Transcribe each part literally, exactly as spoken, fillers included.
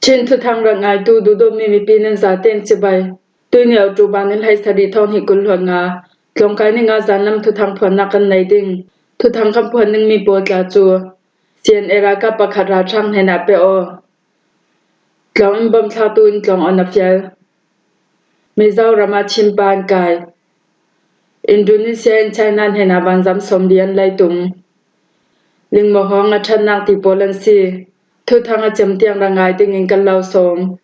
Chin thuthang rak ngaitu duhdawtmi mipi nan zaten cibai. Tuini October ni hleisarih thawng hnih kul hluan nga, tlawngkai ni nga zanlam thuthang phuannak kan nei ding. Thuthang kan phuan dingmi pawl tla cu C N A ralkap pakhat ralhrang hnenah pe aw. Tlawng in bawmthlaktu in tlawng on a fial. Mizoram ah Chin pa an kai. Indonesia in China hnenah vanzam sawmli an lei tum. Lingmahawng a ṭhatnak ti pawl an si. Thuthang a cem tiang rak ngai dingin kan lo sawm.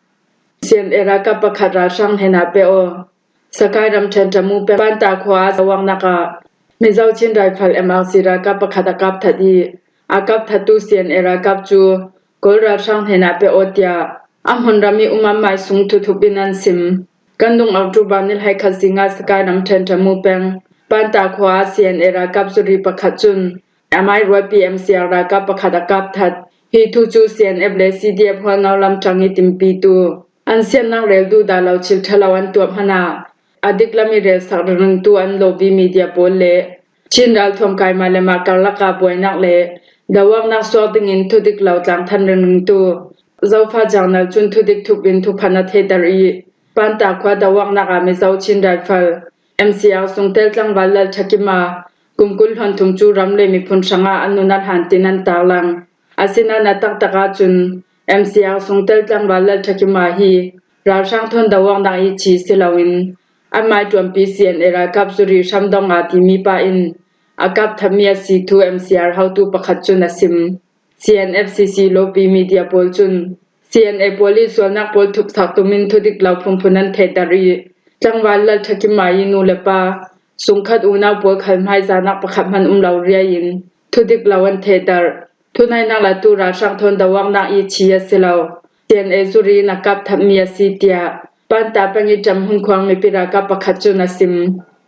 C N A ralkap pakhat ralhrang hnenah pe aw. Sakai ramṭhen Tamu peng Panta khua ah zawaknak ah Mizo Chin Rifle M R C ralkap pakhat a kap that i, a kap thattu C N A ralkap cu Kawl ralhrang hnenah pe aw tiah a hmunram i um anmai sung thuthup in an sim. Kan dung October ni hleikhat zinga Sakai ramṭhen Tamu peng Panta khua ah C N A ralkap zuri pakhat cun amai rualpi M C R ralkap pakhat a kap that. Hi thu cu C N F le C D F hualngo lam ṭang i timpitu an siatnak rel duhdah lo thil ṭha lo an tuah hmanh ah a diklam i relsak ringringtu an lobi media pawl le Chin ralthuam kai mah le mah karlak ah buainak le dawaknak suak dingin thudik lo tlangthan ringringtu Zofa Journal cun thudik thup in thuphan a thehter i Panta khua dawaknak ah Mizo Chin Rifle M C R sungtel tlangval Lal Ṭhakim a kum kul hluan thum cu ram le miphun hrangah an nun a hlan tin an tarlang. Asinain a taktak ahcun M C R sungtel tlangval Lal Ṭhakim a hi ralhrang thawn dawaknak i thi si loin anmai ṭuanpi C N A ralkap zuri hramdong a timi pa in a kap thatmi a si thu M C R hotu pakhat cun a sim. C N F C C lopi media pawl cun C N A pawl i sualnak pawl thupsak tum in thudik lo phunphun an thehter i tlangval Lal Ṭhakim a i nu le pa sungkhat unau pawl khal hmaizanak pakhat hmanh um lo riai in thudik lo an thehter. Thunaihnak latu ralhrang thawn dawaknak i thi a si lo. C N A zuri in a kap thatmi a si tiah Panta peng i Ṭamhun khuang mipi ralkap pakhat cun a sim.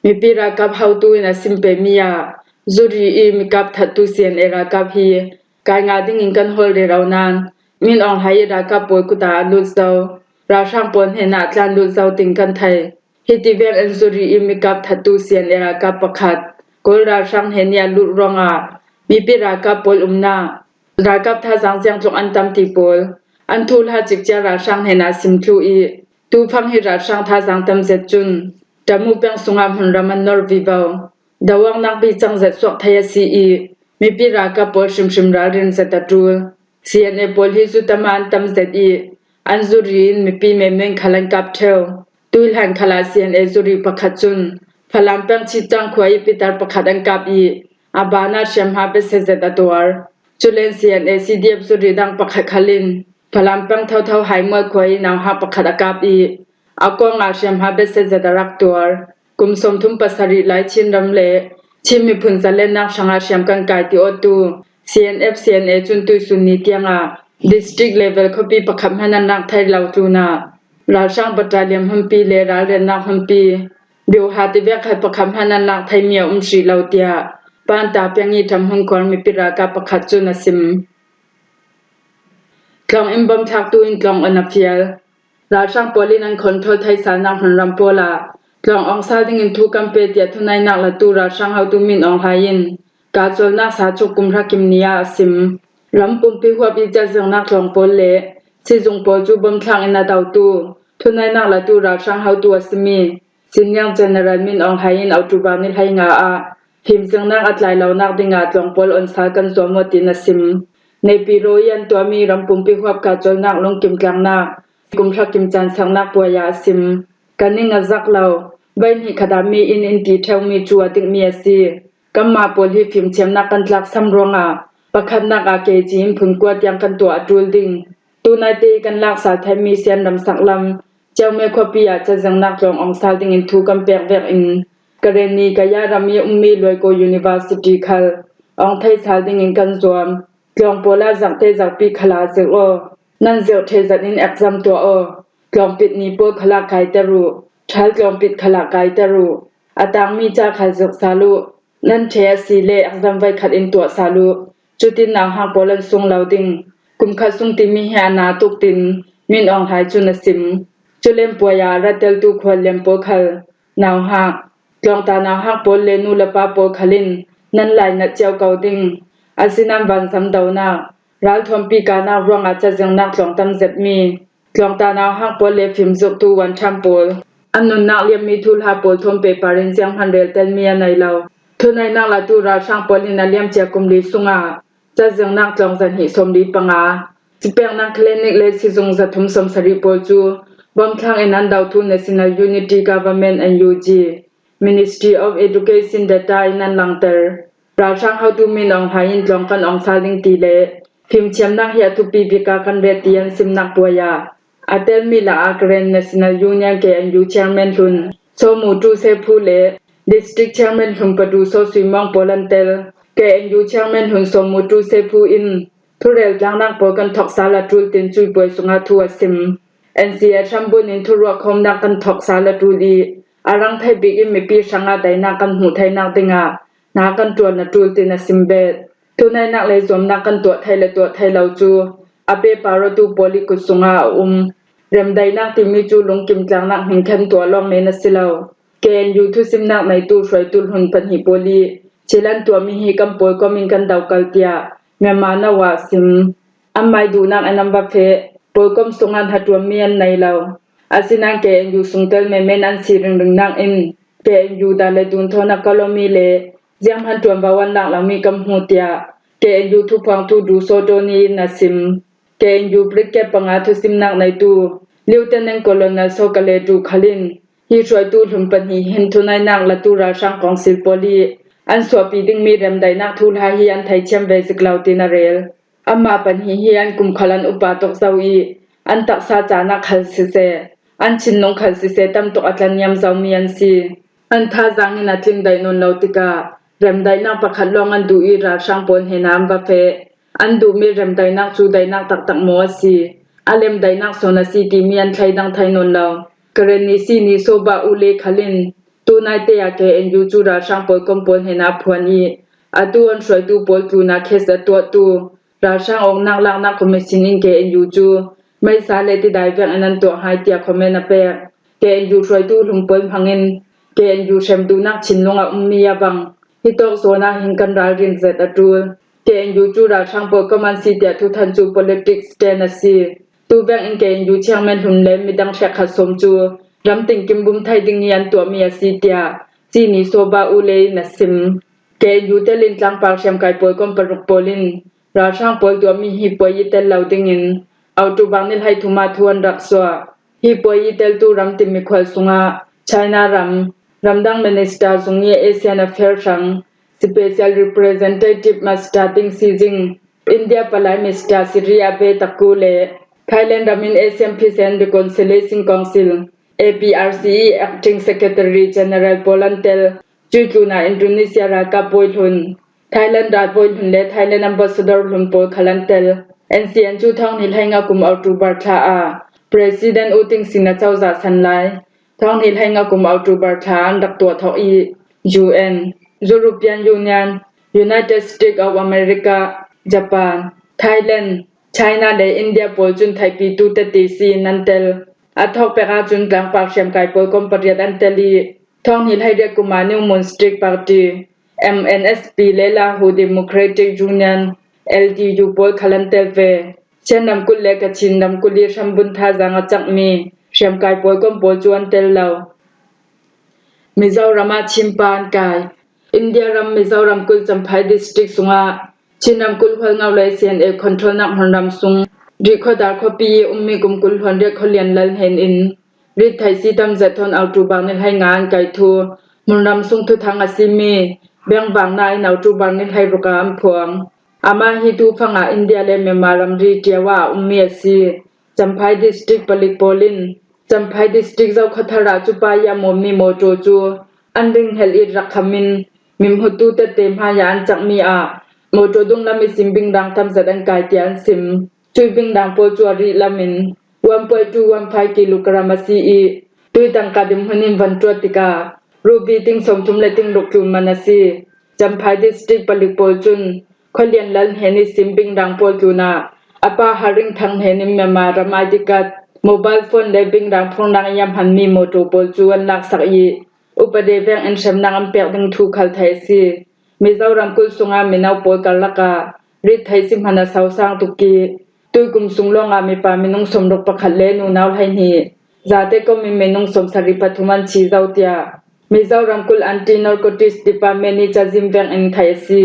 Mipi ralkap hotu in a sim pemi ah zuri i mi kap thattu C N A ralkap hi kai ngah dingin kan hawl rero nain Min Aung Hlaing i ralkap pawl kut ah a lut zo. Ralhrang pawl hnenah tlan lut zo tin kan thei. Hiti vek in zuri i mi kap thattu C N A ralkap pakhat Kawl ralhrang hnen i a lut ruangah mipi ralkap pawl umnak ralkap thazaang ziangtluk an tam ti pawl an thuhla cikcia ralhrang hnenah sim thluh i tufang hi ralhrang thazaang tam zet cun Ṭamu peng sungah hmunram an nor vivo. Dawaknak bicang zet suak thei a si i mipi ralkap pawl hrimhrim ralrin zet a ṭul. C N A pawl hi zu tam ah an tam zet i an zuri in mipi menmen khal an kap ṭheu. Tuihlan khal ah C N A zuri pakhat cun Falam peng Chitang khua i pitar pakhat an kap i a ban ah hriamhma besia zet a tuar. Culen C N A C D F zuri dang pakhat khal in Falam peng thotho Haimual khua i nauhak pakhat a kap i a kawng ah hriamhma besia zet a rak tuar. Kum sawmthum pasarih lai Chin ram le Chin miphun zalennak hrangah hriam kan kai ti awtu C N F C N A cun tuihsun ni tiangah district level khuapi pakhat hmanh an lak thei lo tlunah ralhrang battalion hmunpi le ralrennak hmunpi bioha tivek khat pakhat hmanh an lak theimi a um hrih lo tiah Panta peng i Ṭamhun khuar mipi ralkap pakhat cun a sim. Tlawng in bawmthlaktu in tlawng on a fial. Ralhrang pawl in an control theisalnak hmunram pawl ah tlawng awng sal dingin thu kan pe tiah thunaihnak latu ralhrang hotu Min Aung Hlaing in kaa cawlnak sa cu kum hra kim ni ah a sim. Ram pumpi huap i cazirnak tlawng pawl le sizung pawl cu bawmthlak in a dotu thunaihnak latu ralhrang hotu a simi Senior General Min Aung Hlaing in October ni hleinga ah fimzirnak a tlai lonak dingah tlawng pawl on sal kan zuam maw tiin a sim. Naypyidaw i an tuahmi ram pumpi huap kaa cawlnak lungkim tlaknak kum hra kim caan sernak puai ah a sim. Kan ning a zak lo, vaihnih khat ah mi in in ti ṭheumi cu a dikmi a si. Kanmah pawl hi fimthiamnak kan tlaksam ruangah pakhatnak ah kei ci in phun kua tiang kan tuah a ṭul ding. Tunaite i kan laksal theimi Sian ram saklam Ciaume khuapi ah cazirnak tlawng awng sal dingin thu kan pek vekin Karenni Kaya ram i ummi Luaiko University khal awng thei sal dingin kan zuam. Tlawng pawl ah zarhte zarhpi khal ah zirh aw. Nan zirh ṭheh zat in exam tuah aw. Tlawngpit ni pawl khal ah kaiter uh. Ṭhal tlawngpit khal ah kaiter uh. A tangmi ca khal zirh sal uh. Nan ṭheh a si le exam voikhat in tuah sal uh. Cutin nauhak pawl an sung lo ding. Kum khat sung timi hi a na tuk tin Min Aung Hlaing cun a sim. Culen puai ah a ra teltu khualliam pawl khal nauhak, tlawngta nauhak pawl le nu le pa pawl khal in nan lainat cio ko ding. Asinain vanzam donak, Ralthuampi kahnak ruangah cazirnak tlawngtam zetmi tlawngta nauhak pawl le fimzuktu wanṭhan pawl, an nunnak liammi thuhla pawl thawn pehpar in zianghman reltelmi a nei lo. Thuneihnak latu ralhrang pawl in a liamcia kum li sungah cazirnak tlawng zahnih sawmli panga, cipeknak clinic le sizung zathum sawmsarih pawl cu bawmthlang in an dotu National Unity Government, N U G, Ministry of Education data in an langter. Ralhrang hotu Min Aung Hlaing in tlawng kan awng sal ding ti le fimthiamnak hi a thupi bik ah kan ret ti an simnak puai ah a telmi lakah Karen National Union, K N U, Chairman Hlun Sawmu Tu Sephu le District Chairman Hlun Patu Saw Sui Mawng pawl an tel. K N U Chairman Hlun Sawmu Tu Sephu in thurel tlaknak pawl kan thawk sal a ṭul tin cui puai sungah thu a sim. N C A hrambun in thuruak khawmnak kan thawk sal a ṭul i a rang thei bik in mipi hrangah daihnak kan hmuh theinak dingah hna kan ṭuan a ṭul tin a sim bet. Thuneihnak le zuamnak kan tuah thei le tuah thei lo cu a pehpar awtu pawl i kut sungah a um. Remdaihnak timi cu lungkim tlaknak hmingkhen tuah lawng men a si lo. K N U thusimnak neitu hruaitu hlun pahnih pawl i thil an tuahmi hi kan pawlkom in kan dokal tiah Myanmar Now ah a sim. Anmai duhnak in an va feh. Pawlkom sungah hnaṭuanmi an nei lo. Asinain K N U sungtel menmen an si ringring nakin K N U dah le dun thawn a kalawmi le zianghman ṭuanvo an lak lomi kan hmu tiah K N U thuphuangtu Du Saw Tony in a sim. K N U Brigade panga thusimnak neitu Lieutenant Colonel Saw Kale Tu khal in hi hruaitu hlun pahnih hin thuneihnak latu ralhrang kawngsil pawl i an suahpi dingmi remdaihnak thuhla hi an theithiam ve zik lo tin a rel. Anmah pahnih hi an kum khal an upa tuk zo i an taksa caan ah khal siseh, an thinlung khal siseh tam tuk a tlaniam zomi an si. An thazaang in a tling daih nawn lo tikah remdaihnak pakhat lawng an duh i ralhrang pawl hnenah an va feh. An duhmi remdaihnak cu daihnak taktak maw a si, a lemdaihnak sawn a si timi an thleidang thei nawn lo. Karen Ni Sini Soba U Le khal in tunaite ah K N U cu ralhrang pawlkom pawl hnenah a phuan i atu an hruaitu pawl tlunah kes a tuahtu ralhrang awknak laknak commission in K N U cu meisa le tidai vek in an tuah hai tiah comment a pek. K N U hruaitu hlun pawl hmangin K N U hrem duhnak thinlung a ummi a bang hitawk zawn ah hin kan ralrin zet a ṭul. K N U cu ralhrang pawlkom an si tiah thuthan cu politics ten a si. Tu vek in K N U chairman hlun le midang hrekkhat sawm cu ramtin kimbum thei ding i an tuahmi a si tiah Sini Soba U Le in a sim. K N U tel in tlangpar hriamkai pawlkom paruk pawl in ralhrang pawl tuahmi hi puai i tel lo dingin October ni hlei thum ah thu an rak suah. Hi puai i teltu ramtin mikhual sungah China ram, ramdang minister zung i Asian Affair hrang Special Representative Master Ting Xijing, India palai Mister Siri Abe Taku le Thailand ram in Asian Peace and Reconciliation Council, A P R C, i Acting Secretary General pawl an tel. Cui tlunah Indonesia ralkap bawi hlun, Thailand ralbawi hlun le Thailand ambassador hlun pawl khal an tel. N C N cu thawng hnih hleinga kum October thla ah President U Thein Sein a cozah san lai thawng hnih hleinga kum October thla an rak tuah thawk i U N, European Union, United States of America, Japan, Thailand, China le India pawl cun theihpitu tete si in an tel. A thawk pek ahcun tlangpar hriamkai pawlkom pariat an tel i thawng hnih hleiriat kum ah New Moon Street Party, M N S P le Lahu Democratic Union, L D U pawl khal an tel ve. Chin ramkulh le Kachin ramkulh i hrambun thazaang a cakmi hriamkai pawlkom pawl cu an tel lo. Mizoram ah Chinpa an kai. India ram Mizoram kulh Champhai district sungah Chin ramkulh hualngo le C N A controlnak hmunram sung Rihkhawdar khuapi i ummi kum kul hluan riat Khualian Lal hnen in rit theih si tam zet thawn October ni hleinga an kai thu hmunram sung thuthang a simi Bengvang Na in October ni hleiruk ah an phuang. Amah hi tu fangah India le Myanmar ramri ṭio ah a ummi a si. Champhai district palik pawl in Champhai district Zokhawthar ah cupa i a mawmmi mawṭaw cu an ringhngelh i rak kham in mithmutu tette hmaiah an cakmi ah mawṭaw dunglam ihsin bingdang tam zet an kai tiah an sim. Cui bingdang pawl cu a rih lam in one point two one five kilogram a si i tui tangka dinhmun in van ṭuat tikah ruby ting sawmthum le ting ruk tlun man a si. Champhai district palik pawl cun Khualian Lal hnen ihsin bingdang pawl tlunah a pa Haring Thang hnen in Myanmar ram I D card, mobile phone le bingdang phurnak i a hmanmi mawṭaw pawl cu an laksak i upadi vek in hremnak an pek ding thu khal theih a si. Mizoram kulh sungah mino pawl karlak ah rit thei si hman a sau sang tuk i, tui kum sung lawngah mipa minung sawmruk pakhat le nunau hleihnih, zate komin minung sawmsarih pathum an thi zo tiah Mizoram Kul Anti-Narcotics Department i Chazim veng in theih a si.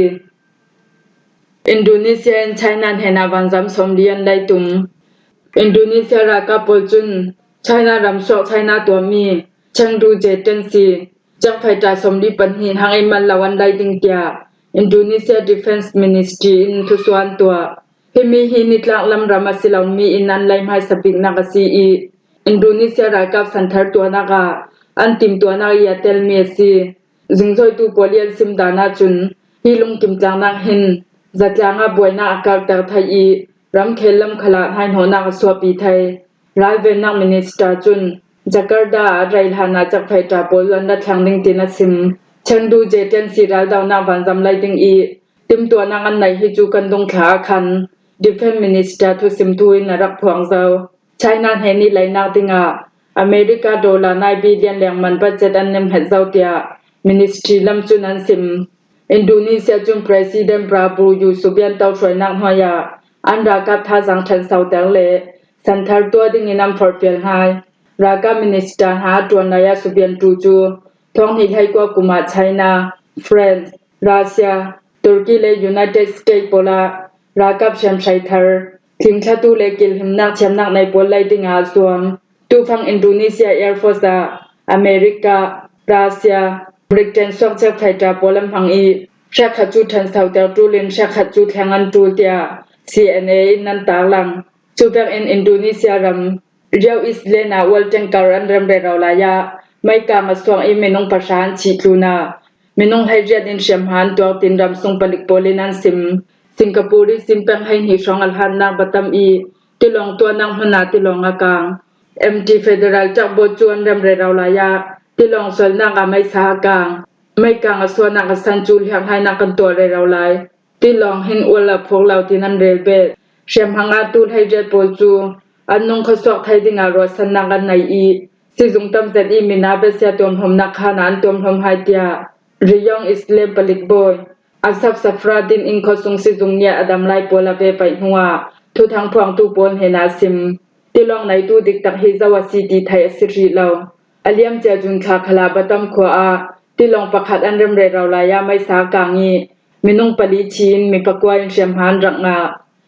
Indonesia in China hnenah vanzam sawmli an lei tum. Indonesia ralkap pawl cun China ramsuak China tuahmi Chengdu J ten C jet fighter sawmli pahnih hang ei man lo an lei ding tiah Indonesia Defence Ministry in thusuah an tuah. Himi hi nitlak lam ram a si lomi in an lei hmaisabiknak a si i, Indonesia ralkap santhar tuahnak ah an timtuahnak i a telmi a si. Zingzoitu pawl i an sim dan ahcun, hi lungkim tlangnak hin zatlang ah buainak a kalter thei i, ramkhel lam khalah hnaihnawhnak a suahpi thei. Ralvennak minister cun Jakarta ah rei hlanah jet fighter pawl an ra thlang ding tiin a sim. Chengdu J ten C raldohnak vanzam lei ding i, timtuahnak an neih hi cu kan dongthla ah khan Defence Minister thusim thu in a rak phuang zo. China hnen i leinak dingah America dollar nine billion lengman budget an nemhnget zo tiah ministry lam cun an sim. Indonesia cun President Prabowo Subianto hruainak hnuai ah an ralkap thazaang ṭhansoter le santhar tuah dingin an forhfial hna i, ralkap minister hna a ṭuan lai ah Subianto cu thawng hnih hleikua kum ah China, France, Russia, Turkey le United States pawl ah ralkap hriamhrei thar, thlingthlatu le kilhimnak thiamnak nei pawl lei dingah a zuam. Tufang Indonesia Air Force ah America, Russia, Britain suak jet fighter pawl an hmang i, hrekkhat cu ṭhansoter ṭul in hrekkhat cu thleng an ṭul tiah C N A in an tarlang. Cu vekin Indonesia ram Riau Island ah ualṭeng kar an rem rero lai ah meikang a suak i minung pahra an thih tlun ah minung hleiriat in hriamhma an tuak tiin ramsung palik pawl in an sim. Singapore i sin peng hleihnih hrawng a hlatnak va tam i, tilawng tuahnak hmun ah tilawng a kang. Empty Federal Tugboat cu an rem rero lai ah tilawng sualnak ah meisa a kang. Meikang a suahnak a san cu hliakhlainak kan tuah rero lai. Tilawng hin ual a phuk lo tiin an rel bet. Hriamhma ngahtu hleiriat pawl cu an nung khuasuak thei dingah ruahsannak an nei i, sizung tam zet i mina besia tuamhlawmnak khan ah an tuamhlawm hai tiah Riyong Island palik bawi Asap Safra din in khuasung sizung nih a dam lai pawl a ve paih hnuah thuthang phuangtu pawl hnenah a sim. Tilawng neitu diktak hi zo a si ti theih a si hrih lo. A liamcia June thla khalah Batam khua ah tilawng pakhat an rem rero lai ah meisa a kang i, minung pali thi in mi pakua in hriamhma an rak ngah.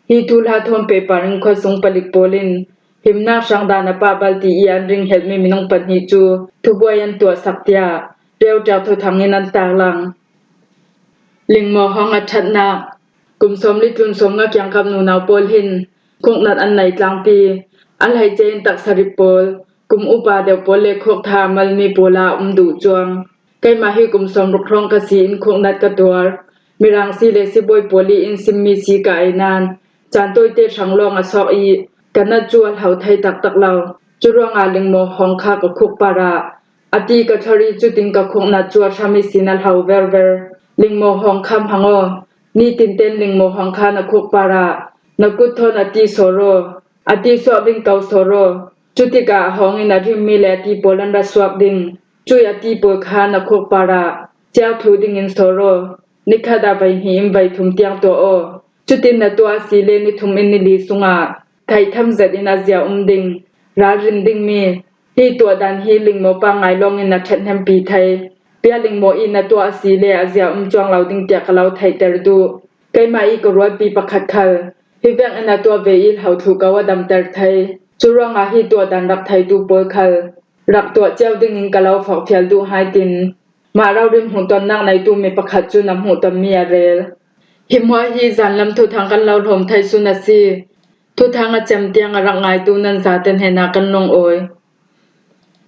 Hi thuhla thawn pehpar in khuasung palik pawl in himnak hrang dan a pah bal ti i an ring helhmi minung pahnih cu thubuai an tuahsak tiah Reuter thuthang in an tarlang. Lingmaw hawng a ṭhatnak. Kum sawmli tlun sawmnga kiangkap nunau pawl hin khuknat an nei tlangpi. A hleice in taksa rip pawl, kum upa deuh pawl le khuk tha a malmi pawl ah um duh cuang. Keimah hi kum sawmruk hrawng ka si in khuknat ka tuar. Mirang si le sibawi pawl i in simmi si ka ei nain caan tawite hrang lawng a sawk i ka nat cu a hlo thei taktak lo. Curuangah lingmaw hawng kha ka khuk par ah a ti ka thlor i cutin ka khuknat cu a hram ihsin a hlo verver. Lingmaw hawng kha hmang aw. Nitin tein lingmaw hawng kha na khuk par ah na kut thawn a ti sawr aw. A ti suak ding ko sawr aw. Cutikah a hawng in a rimmi le a ti pawl an ra suak ding. Cuih a ti pawl kha na khuk par ah ciau thluh dingin sawr aw. Nikhat ah veihnih in veithum tiang tuah aw. Cutin na tuah a si le nithum in nili sungah theihtham zet in a zia um ding. Ralrin dingmi hi tuahdan hi lingmaw pangngai lawngin na ṭhathnempi thei. Pia lingmaw i na tuah a si le a zia um cuang lo ding tiah ka lo theihter duh. Keimah i ka rualpi pakhat khal hi vek in a tuah ve i hlo thluh ko a damter thei. Curuangah hi tuahdan rak theitu pawl khal rak tuah cio dingin ka lo forhfial duh hai tin mah ralrin hmuhtonnak neitu mi pakhat cun a hmuhtonmi a rel. Hi hmuah hi zanlam thuthang kan lo hlawm thei sun a si. Thuthang a cem tiang a rak ngaitu nan zate hnenah kan lungawi.